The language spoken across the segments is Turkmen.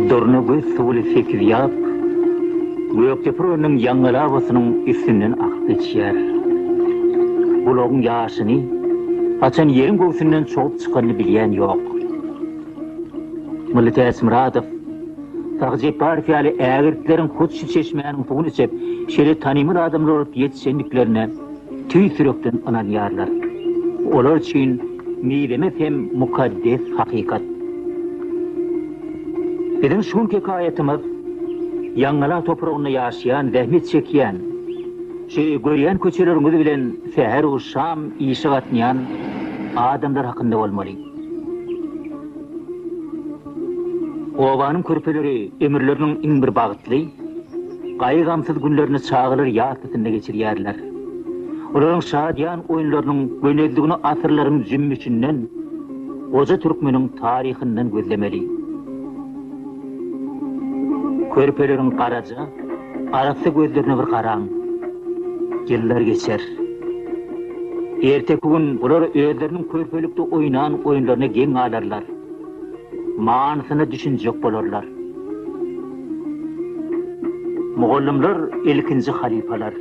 Durna göz suwly Sekizýap Gökdepe röwrüniň ýaňgalabasynyň üstünden akyp geçýär. Bulagyň ýaşyny, haçan ýeriň göwsünden çogup çykanyny bilýän ýok. Mylly Täçmyradow, Sahy Jepbarow ýaly ägirtleriň hut şu çeşmäniň suwuny içip, şeýle tanymal adamlar bolup ýetişendiklerine tüýs ýürekden ynanýarlar. Olar üçin mizemez hem mukaddes hakykat. Biziň şu günki hekaýatymyz Ýaňgala topragynda ýaşaýan, zähmet çekýän, şu görýän köçeleriňiz bilen säher-u şam işe gatnaýan adamlar hakynda bolmaly. Obanyň körpeleri ömürleriniň iň bir bagtly, gaýgy-gamsyz günlerini çagalar ýaslysynda geçirýärler. Olaryň şadyýan oýunlarynyň gönezligini asyrlaryň jümmüşinden, goja türkmeniň taryhyndan gözlemeli. Körpeleriň garaja, arassa gözlerine bir garaň. Ýyllar geçer. Erteki gün bular özleriniň körpelikde oýnan oýunlaryna geň galarlar. Manysyna düşünjek bolarlar. Mugallymlar ilkinji halypalar.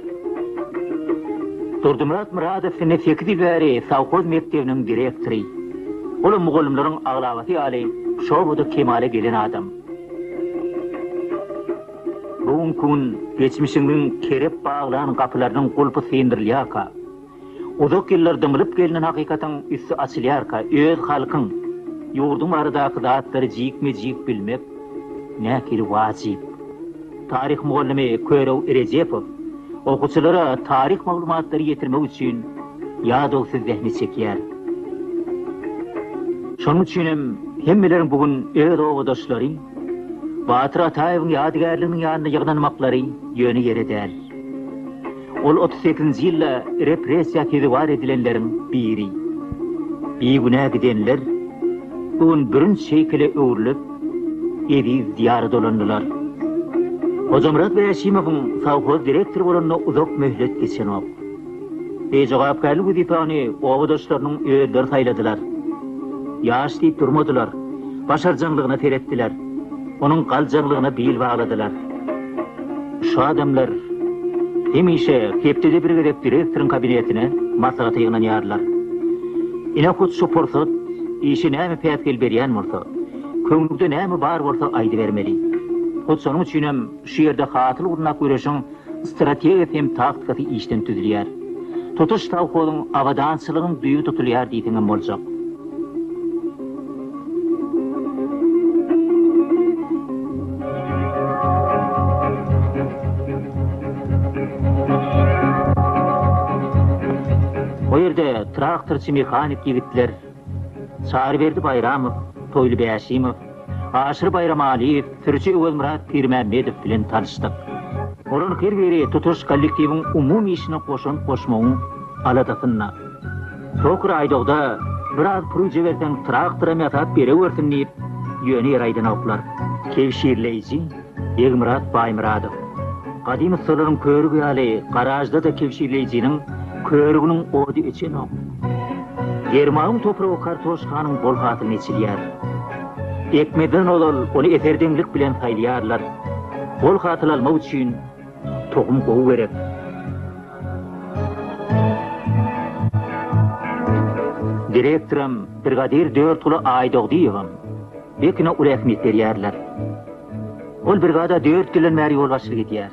Durdymyrat Myradow indi sekiz ýyl bäri sowhoz mekdebiniň direktory. Olam mugallymlaryň aglabasy ýaly şobada kemala gelen adam. Bu günki gün geçmişiňiziň kerep baglan gapylarynyň gulpy syndyrylýarka, uzak ýyllar dymylyp gelnen hakykatyň üsti açylýarka öz halkyň, ýurduň baradaky zatlary jikme-jik bilmek nähili wajyp. Taryh mugallymy Körew Rejepow okuwçylara taryh maglumatlary ýetirmek üçin ýadawsyz zähmet çekýär. Şonuň üçinem hemmeleriň bu gün öz obadaşlary Batyr Ataýewiň ýadygärliginiň ýanyna ýygnanmaklary ýöne ýere däl. Ol 38-nji ýylda repressiýa sezewar edilenleriň biri. Bigünä gidenler bu gün bürünç heýkele öwrülip, eziz Diýara dolandylar. Hojamyrat Bäşimowyň sowhoz direktory bolanyna uzak möhlet geçenok. Beý jogapkärli wezipäni obadaşlarynyň özleri saýladylar. Ýaş diýip durmadylar, başarjaňlygyna seretdiler, onuň galjaňlygyna bil bagladylar. Şu adamlar hemişe hepdede bir gezek direktoryň kabinetine maslahata ýygnanýarlar. Ine hut şu pursat işe näme päsgel berýän bolsa, köňlüňde näme bar bolsa aýdybermeli. Hut şonuň üçinem şu ýerde hasyl gurnap göreşiň strategiýasy hem taktikasy işden düzülýär. Tutuş sowhozyň abadançylygyň düýbi tutulýar diýseňem boljak. O ýerde traktorçy mehanik ýigitler Çaryberdi Baýramow, Toýly Bäşimow, Aşyr Baýramalyýew, sürüji Öwezmyrat Pirmämmedow bilen tanyşdyk. Olaryň her biri tutuş kollektiwiň umumy işine goşant goşmagyň aladasynda. Tokar Aýdogda biraz puryja berseň traktoram ýasap berewersin diýip, ýöne ýere aýdanoklar. Kebşirleýji Begmyrat Baýmyradow. Gadym ussalaryň körügi ýaly garažda-da kebşirleýjiniň körüginiň ody öçenok. Germawyň topragy kartoşkanyň bol hasylyny eçilýär. Ekmezden ozal ony eserdeňlik bilen saýlaýarlar. Bol hasyl almak üçin tohum gowy gerek. Direktoram, brigadir Dörtguly Aýdogdyýewem Bekine uly ähmiýet berýärler. Ol brigada dört ýyldan bäri ýolbaşçylyk edýär.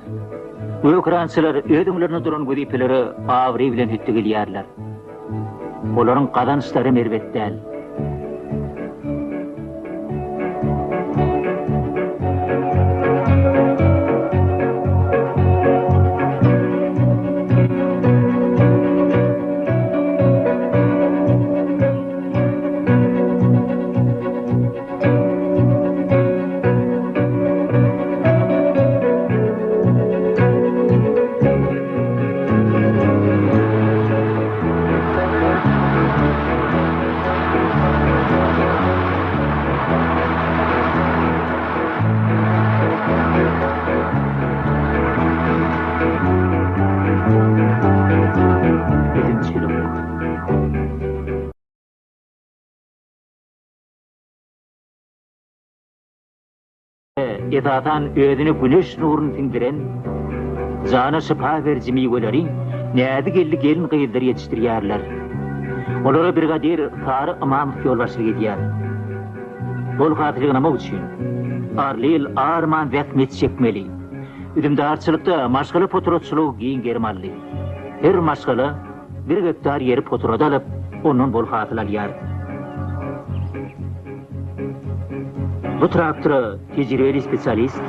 Gökrançylar öz öňlerinde duran wezipelere abraý bilen hötde gelýärler. Olaryň gazançlaram erbet däl. Üzümçilik. Esasan özüne güneş nuruny siňdiren, jana şypa beriji miweleri näzik elli gelin-gyzlar ýetişdirýärler. Olara brigadir Sary Ymamow ýolbaşçylyk edýär. Bol hasyl ýygnamak üçin arly ýyl arman zähmet çekmeli. Üzümdarçylykda maşgala potratçylygy giň gerim aldy. Her maşgala bir gektar ýeri potrada alyp, ondan bol hasyl alýar. Bu traktora tejribeli spesialist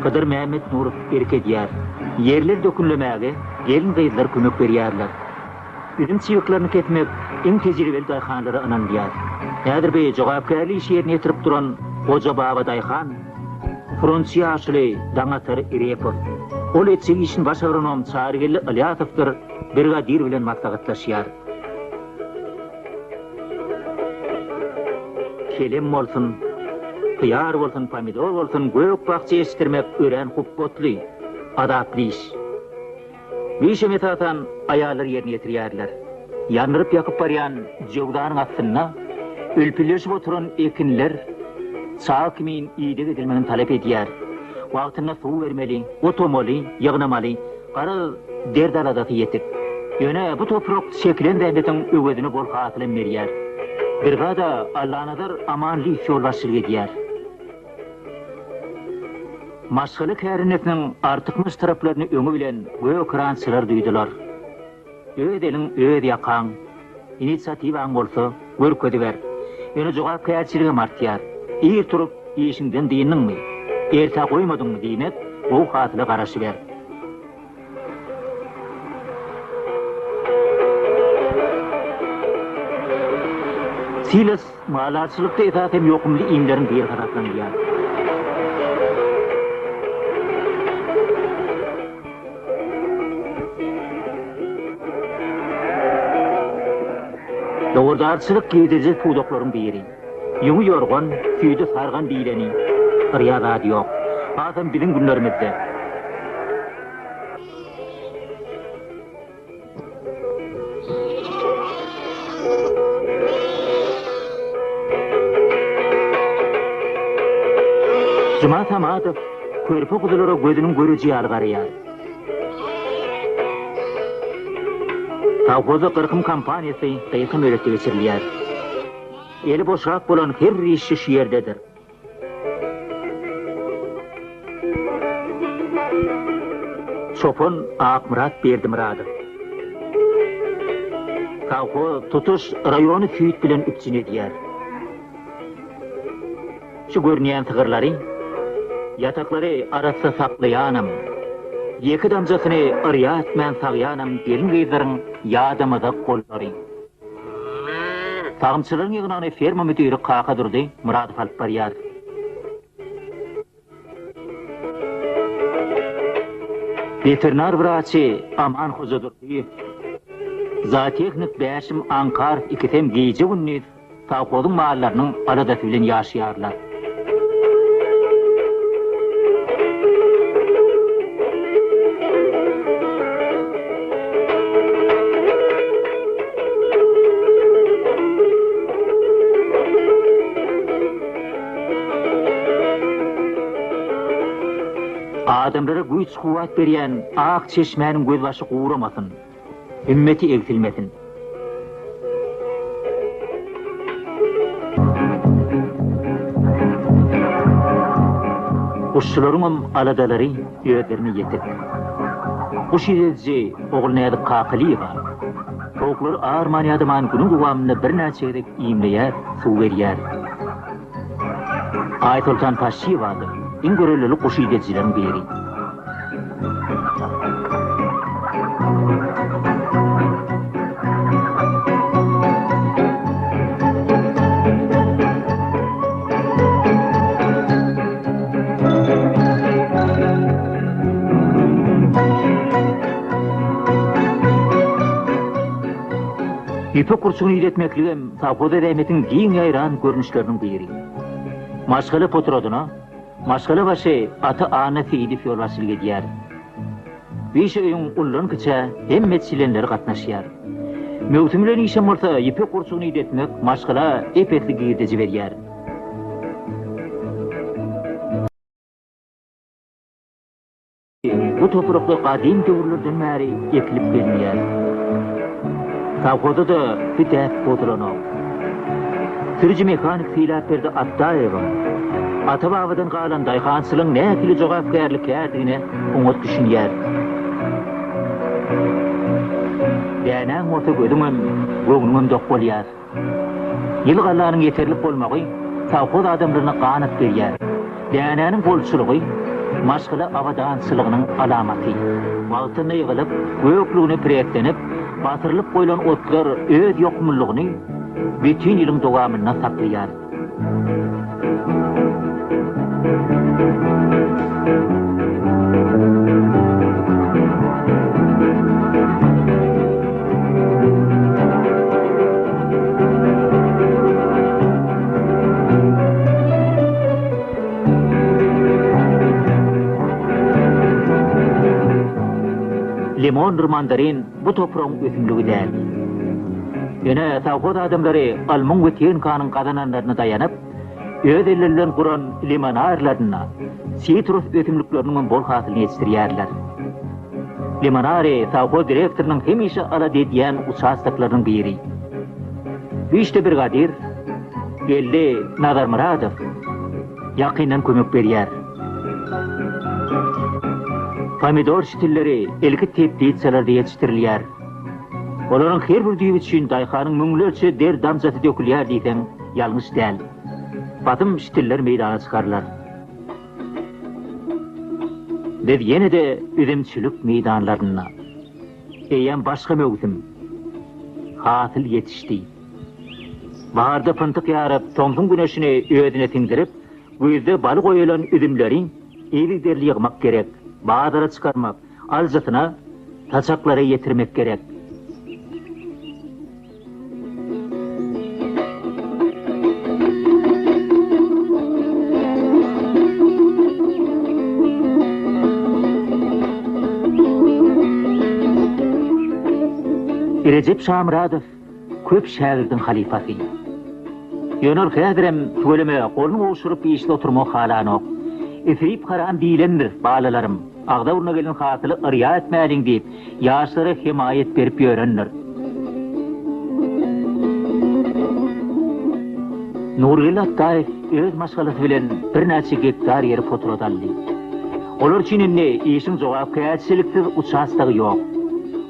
Hydyr Mämmetnurow erk edýär. Ýerleri dökünlemäge gelin-gyzlar kömek berýärler. Üzüm çybyklaryny kesmek iň tejribeli daýhanlara ynanylýar. Häzir bu jogapkärli işi ýerine ýetirip duran Goja Baba daýhan, frontçy ýaşuly Daňatar Irepow. Ol etjek işini baş agronom Çarygeldi Ylýasowdyr brigadir bilen maslahatlaşýar. Kelem bolsun, hyýar bolsun, pomidor bolsun, gök-bakja ýetişdirmek örän hupbatly, azaply iş. Bu işem esasan aýallar ýerine ýetirýärler. Ýandyryp-ýakyp barýan jöwzanyň astynda ülpüldeşip oturan ekinler çaga kimin ideg edilmegini talap edýär. Wagtynda suw bermeli, otamaly, ýygnamaly, garaz, dert-aladasy ýetik. Ýöne bu toprak çekilen zähmetiň öwezini bol hasylam berýär. Brigada Allanazar Amanlyýew ýolbaşçylyk edýär. Maşgala kärendesininiň artykmaç taraplaryny öňi bilen gök rançylar duýdular. Öz eliň, öz ýakaň, inisiatiwaň bolsa, görkeziber. Ýöne jogapkärçiligem artýar. Ir turup, işiňden dyndyňmy, ertä goýmadyňmy, diýmek, gowy hasyla garaşyber. Silos maldarçylykda esasy hem ýokumly iýmleriň biri hasaplanylýar. Dowardarçylyk girdeji pudaklaryň biri. Ýüňi ýorgan, süýdi sargan diýleni, yrýa zat ýok. Hasam biziň günlerimizde. Juma Samadow körpe guzulara gözüniň göreji ýaly garaýar. Sowhozda gyrkym kampaniýasy gysga möhletde geçirilýär. Eli boşrak bolan her bir işçi şu ýerdedir. Çopan Akmyrat Berdimyradow. Sowhoz tutuş raýony süýt bilen üpjün edýär. Şu görünýän sygyrlary, ýataklary arassa saklaýanam, ýeke damjasyny yrýa etmän sagýanam gelin-gyzlaryň ýadamazak gollary. Sagymçylaryň ýygnagyny ferma müdiri Kakadurdy Myradow alyp barýar. Weterinar wraçy Aman Hojadurdyýew, zootehnik Bäşim Aňkarow ikisem gije-gündiz Sowhozyň mallarynyň aladasy bilen ýaşaýarlar. Adamlara güýç-kuwwat berýän ak çeşmäniň gözbaşy guramasyn. Hümmeti egsilmesin. Guşçularyňam aladalary özlerine ýetik. Guş idediji Ogulnäzik Kakalyýewa towuklary arman-ýadaman günüň dowamynda birnäçe gezek iýmleýär, suw berýär. Aýsoltan Paşşyýewa-da iň görellili guş idedijileriň biri. Ýüpek gurçugyny idetmekligem sowhozda zähmetiň giň ýaýran görnüşleriniň biri. Maşgala potradyna maşgalabaşy Ata Anna Seýidow ýolbaşçylyk edýär. Bu işe öýüň uludan-kiçä hemme çlenleri gatnaşýar. Möwsüm bilen işem bolsa ýüpek gurçugyny idetmek maşgala ep-esli girdeji berýär. bu toprakda gadym döwürlerden bäri ekilip gelinýär. Sowhozda-da bu däp bozulanok. Sürüji-mehanik Sylapberdi Atdaýewiň ata-babadan galan daýhançylygyň nähili jogapkärli kärdigine oňat düşünýär. Dänäň bolsa gözüňem, göwnüňem dok bolýar. Ýyly gallanyň ýeterlik bolmagy sowhoz adamlaryna ganat berýär. Dänäniň bolçulygy maşgala abadançylygynyň alamaty. Wagtynda ýygylyp, göklügine preslenip, basyrylyp goýlan otlar öz ýokumlylygyny bütin ýylyň dowamynda saklaýar. Limondyr mandarin bu topragyň ösümligi däl. Ýöne sowhoz adamlary ylmyň we tehnikanyň gazananlaryna daýanyp, öz elleri bilen guran limonarlarynda sitrus ösümlikleriniňem bol hasylyny ýetişdirýärler. Limonary sowhoz direktorynyň hemişe alada edýän uçastoklarynyň biri. Bu işde brigadir Geldi Nazarmyradow ýakyndan kömek berýär. Pomidor şitilleri ilki teplitsalarda ýetişdirilýär. Olaryň her bir düýbi üçin daýhanyň müňlerçe der damjasy dökülýär diýseň, ýalňyş däl. Basym şitiller meýdana çykarylar. Biz ýene-de üzümçilik meýdanlarynda. Eýýäm başga möwsüm. Hasyl ýetişdi. Baharda pyntyk ýaryp, tomsuň güneşini özüne siňdirip, güýzde baly goýalan üzümleri yzygiderli ýygmak gerek, bazara çykarmak, alyjysyna saçaklara ýetirmek gerek. Rejep Şamyradow köp şägirdiň halypasy. Ýöne ol häzirem tüweleme goluny gowşuryp işde oturmagy halanok. Isrip haram diýlendir, balalarym. Agza-burna gelen hasyly yrýa etmäliň diýip, ýaşlara hemaýat berip ýörendir. Nurgeldi Atdaýew öz maşgalasy bilen birnäçe gektar ýeri potrat aldy. Olar üçin indi işiň jogapkärçiliksiz uçastogy ýok.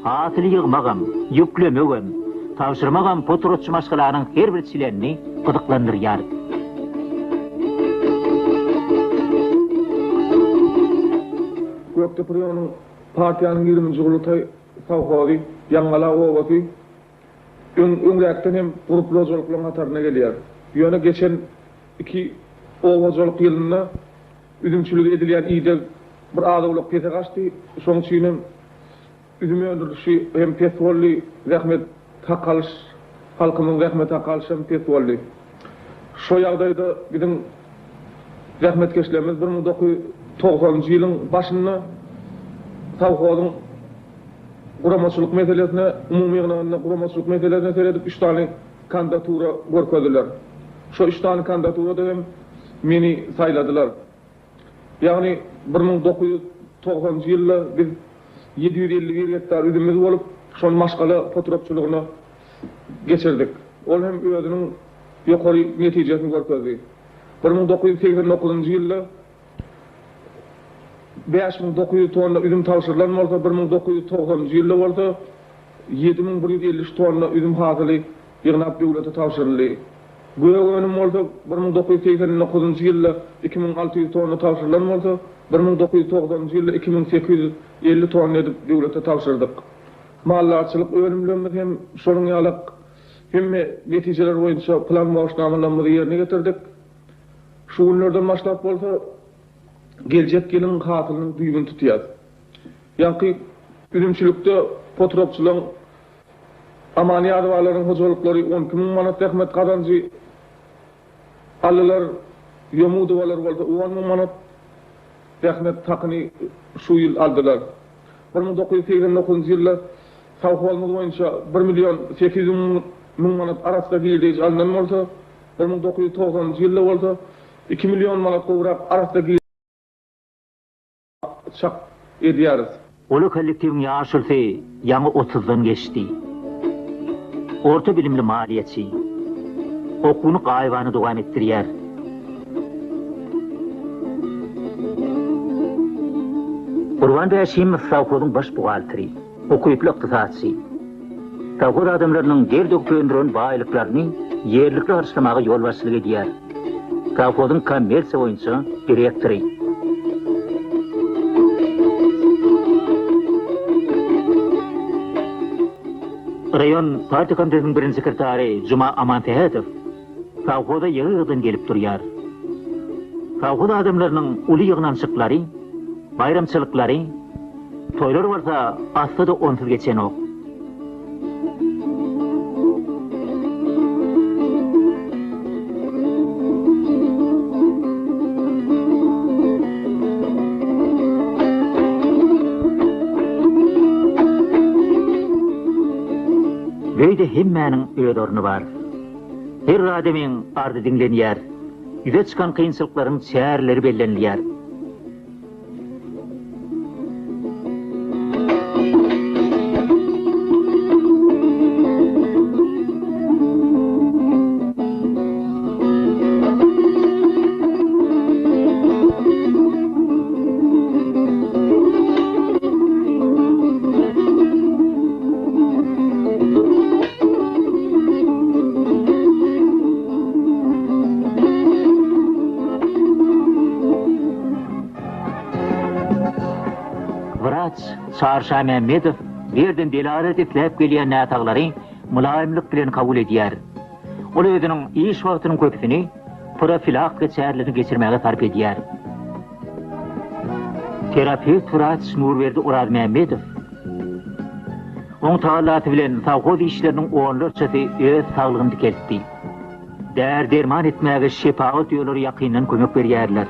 Hasyly ýygmagam, ýüklemegem, tabşyrmagam potratçy maşgalanyň her bir çlenini gyzyklandyrýar. Gökdepe raýonynyň partiýanyň ýigriminji gurultaý sowhozy Ýaňgala obasy öň öňräkden hem gurply hojalyklaryň hataryna gelýär. Ýöne geçen iki oba hojalyk ýylynda üzümçilige edilýän ideg bir az-owlak pese gaçdy. Şonuň üçin hem Üzüm öndürilişi hem pes boldy, zähmet hak alyş, halkymyzyň zähmet haky alyşy hem pes boldy. Şo ýagdaýda biziň zähmetkeşlerimiz 1990-njy ýylyň başynda sowhozyň guramaçylyk meselesine, umumy ýygnagynda guramaçylyk meselesine seredip üç sany kandidatura görkezdiler. Şo üç sany kandidaturada hem meni saýladylar. Ýagny 1990-njy ýylda biz 751 gektar üzümimiz bolup, şony maşgala potratçylygyna geçirdik. Ol hem özüniň ýokary netijesini görkezdi. 1989-njy ýylda 5900 tonna üzüm tabşyrylan bolsa, 1990-njy ýylda bolsa 7153 tonna üzüm hasyly ýygnap döwlete tabşyryldy. Gök önüm bolsa 1989-njy ýylda 2600 tonna tabşyrylan bolsa, 1990-njy ýylda 2850 tonna edip döwlete tabşyrdyk. Maldarçylyk önümlerimiz hem şonuň ýalak hemme netijeler boýunça plan borçnamalarymyzy ýerine ýetirdik. Şu günlerden başlap bolsa geljek ýylyň hasylynyň düýbüni tutýas. Ýaňky üzümçilikde potratçylaryň Amanýazowalaryň hojalyklary 12 müň manat zähmet gazanjy aldylar, Ýomudowalar bolsa on müň manat zähmet hakyny şu ýyl aldylar. 1989-njy ýylda sowhozymyz boýunça bir million 800 müň manat arassa girdeji alnan bolsa, 1990-njy ýylda bolsa iki million manat gowrak arassa girdeji. Çak. edýäris. Uly kollektiwiň ýaşulusy ýaňy otuzdan geçdi. Orta bilimli maliýeçi. Okuwyny gaýybana dowam etdirýär. Gurban Bäşimow sowhozyň baş buhgalteri, ukyply ykdysatçy. Sowhoz adamlarynyň der döküp öndüren baýlyklaryny ýerlikli harçlamaga ýolbaşçylyk edýär. Sowhozyň kommersiýa boýunça direktory. Raýon partiýa komitetiniň birinji sekretary Juma Amansähedow sowhoza ýygy-ýygydan gelip durýar. Sowhoz adamlarynyň uly ýygnanyşyklary, baýramçylyklary, toýlar bolsa asla-da onsuz geçenok. Bu öýde hemmäniň öz orny bar. Her bir adamyň arzy diňlenýär, ýüze çykan kynçylyklaryň çäreleri bellenilýär. Wraç Çary Şamämmedow bu ýerden delalat isläp gelýän näsaglary mylaýymlyk bilen kabul edýär. Ol özüniň iş wagtynyň köpüsini profilaktika çärelerini geçirmäge sarp edýär. Terapewt wraç Nurberdi Orazmämmedow oň tagallasy bilen sowhoz işleriniň onlarçasy öz saglygyny dikeltdi. Däri-derman etmäge şepagat uýalary ýakyndan kömek berýärler.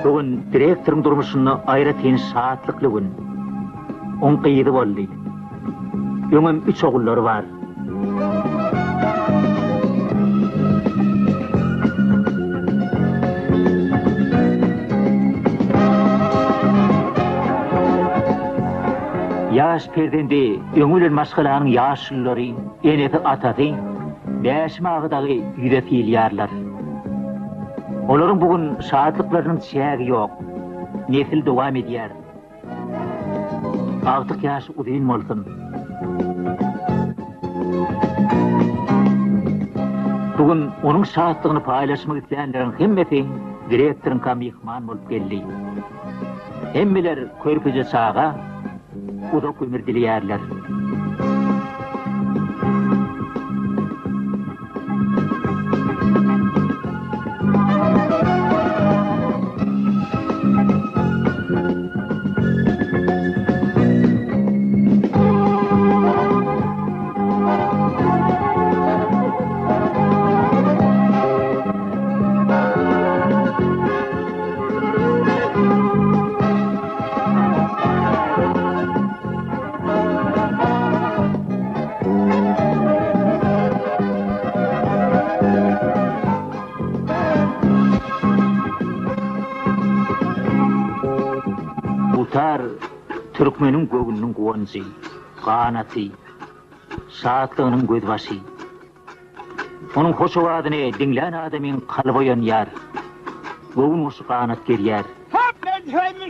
Bu gün direktoryň durmuşynda aýratyn şatlykly gün. Oň gyzy boldy. Öňem üç ogullary bar. Ýaş perzendi öňi bilen maşgalanyň ýaşululary, enesi, atasy Bäşim aga dagy ýüze sylýarlar. Olaryň bu gün şatlyklarynyň çägi ýok. Nesil dowam edýär. Agtyk ýaşy uzyn bolsun. Bu gün onuň şatlygyny paýlaşmak islänleriň hemmesi direktoryňka myhman bolup geldi. Hemmeler körpeje çaga uzak ömür dileýärler. Dutar türkmeniň göwnüniň guwanjy, ganaty, şatlygynyň gözbaşy. Onuň hoş owazyny diňlän adamyň kalby oýanýar, göwün guşy ganat gerýär.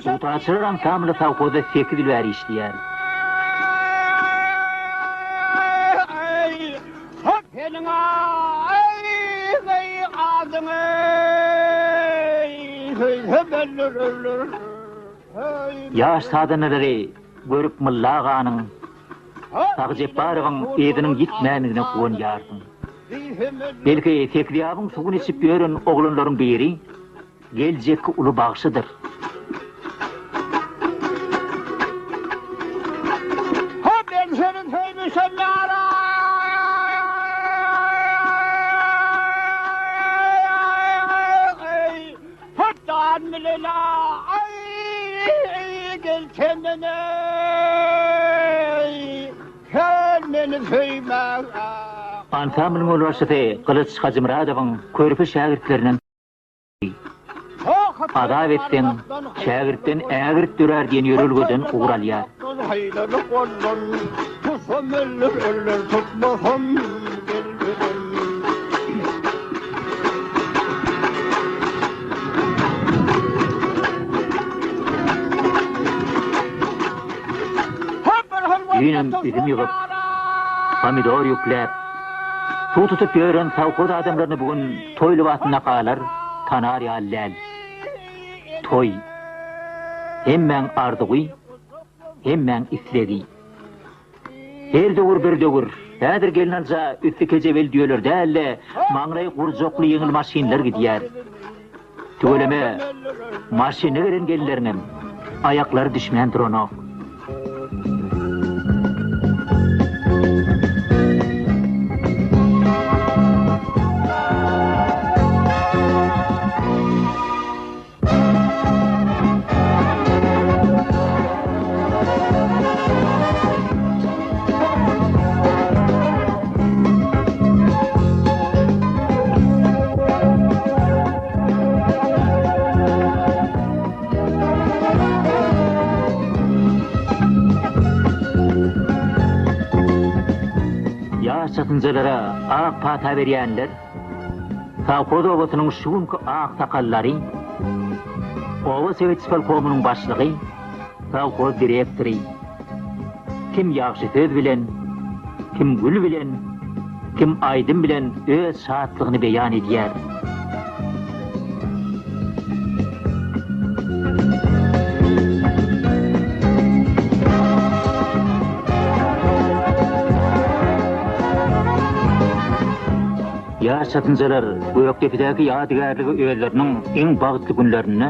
Dutarçylar ansambly sowhozda sekiz ýyl bäri işleýär. Ýaş sazandalary görüp Mylla aganyň Sahy Jepbarowyň yzynyň ýitmändigine guwanýarsyň. Belki, Sekizýabyň suwuny içip ýören oglanlaryň biri geljekki uly bagşydyr. Ansamblyň ýolbaşçysy Gylyç Hajymyradowyň körpe şägirtlerinden. Azap etseň, şägirtden ägirt dörär diýen ýörelgeden ugur alýar. Düýnem üzüm ýygyp, pomidor ýükläp, suw tutup ýören sowhoz adamlaryny bu gün toý lybasynda galar, tanar ýaly däl. Toý. Hemmäň arzuwy, hemmäň islegi. Her döwür bir döwür. Häzir gelnalja üsti kejebeli düýeler däl-de, maňlaýy gurjakly ýeňil maşynlar gidýär. Tüweleme, maşynda gelen gelinleriňem aýaklary düşmän duranok. Ýaş çatynjalara ak pata berýänler Sowhoz obasynyň şu günki ak sakallary, oba sebit ispolkomynyň başlygy, sowhoz direktory. Kim ýagşy söz bilen, kim gül bilen, kim aýdym bilen öz şatlygyny beýan edýär. Ýaş çatynjalar Gökdepedäki ýadygärlige özleriniň iň bagtly günlerinde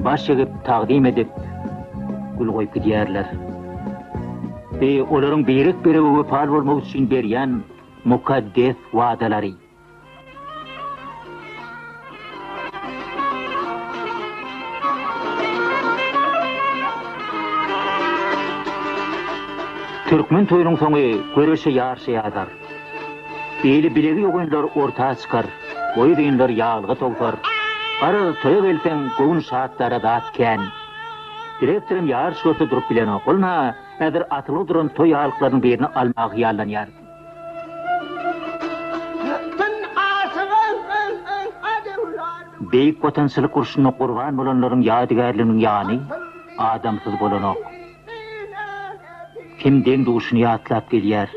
baş egip, tagzym edip, gül goýup gidýärler. Bu olaryň birek-birege wepaly bolmak üçin berýän mukaddes wadalary. Türkmen toýunyň soňy göreşe ýaryşa ýazar. Eli bilegi ýogynlar orta çykar, boýy uzynlar ýaglyga towsar. Garaz, toýa gelseň, göwün şatlara zat kän. Direktoram ýaryş görse durup bilenok. Ol ynha, häzir atylgy duran toý ýaglyklarynyň birini almaga hyýallanýar. Beýik Watançylyk urşunda gurban bolanlaryň ýadygärliginiň ýany adamsyz bolanok. Kim deň-duşuny ýatlap gelýär.